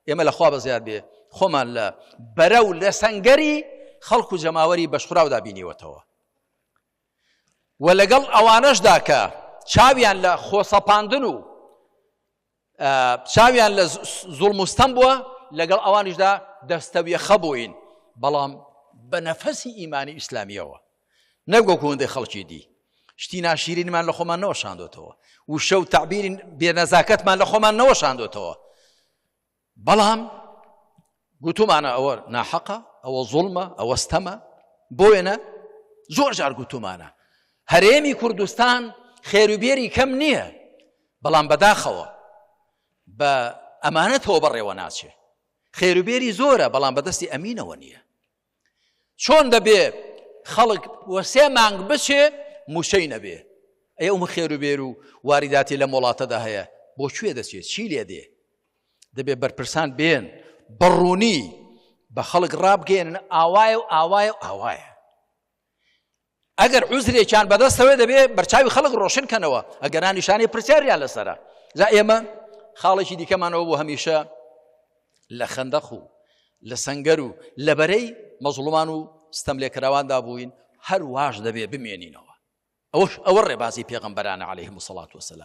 ئێمە لە خوا بەزیاد بێ خۆمان لە بەرە و لە سەنگەری خەڵک و جەماوەری بەشخوراودا بینیوەتەوە و لەگەڵ ئەوانەشدا کە چاویان لە خۆسەپاندن و چاویان لە زوڵم و ستەم بووە لەگەڵ ئەوانیشدا دەستەویەخە بووین بەڵام بە نەفەسی ئیمانی ئیسلامیەوە نەک وەکو هەندێک خەڵکی دی شتی ناشیرینمان لە خۆمان نەوەشاندۆتەوە وشە و تعبیری بێنەزاکەتمان لە خۆمان نەوەشاندۆتەوە بەڵام گوتومانە ئەوە ناحەقە ئەوە زوڵمە ئەوە ستەمە بۆ وێنە زۆر جار گوتومانە هەرێمی کوردستان خێروبێری کەم نییە بەڵام بەداخەوە بە ئەمانەتەوە بەڕێوە ناچێ خێروبێری زۆرە بەڵام بەدەستی ئەمینەوە نییە چۆن دەبێ خەڵک وە سێ مانگ بچێ مووچەی نەبێ؟ ئەی ئەو خێروبێر و واریداتی لەم وڵاتەدا هەیە بۆ کوێ دەچێت چی لێ دێ؟ دەبێ بەرپرسان بێن بەڕوونی بە خەڵک ڕابگەێنن ئاوایە و ئاوایە و ئاوایە ئەگەر عوزرێکیان بەدەستەوەی دەبێ بەرچاوی خەڵک ڕۆشن کەنەوە ئەگەرا نیشانەی پرسیاریان لەسەرە جا ئێمە خاڵێکی دیکەمانەوە بۆ هەمیشە لە خەندەق و لە سەنگەر و لە بەرەی مەزڵومان و ستەم لێکراواندا بووین هەر واش دەبێ بمێنینەوە ئەوەش ئەوە ڕێبازی پێغەمبەرانە عەلەیهم الصلاة والسلام.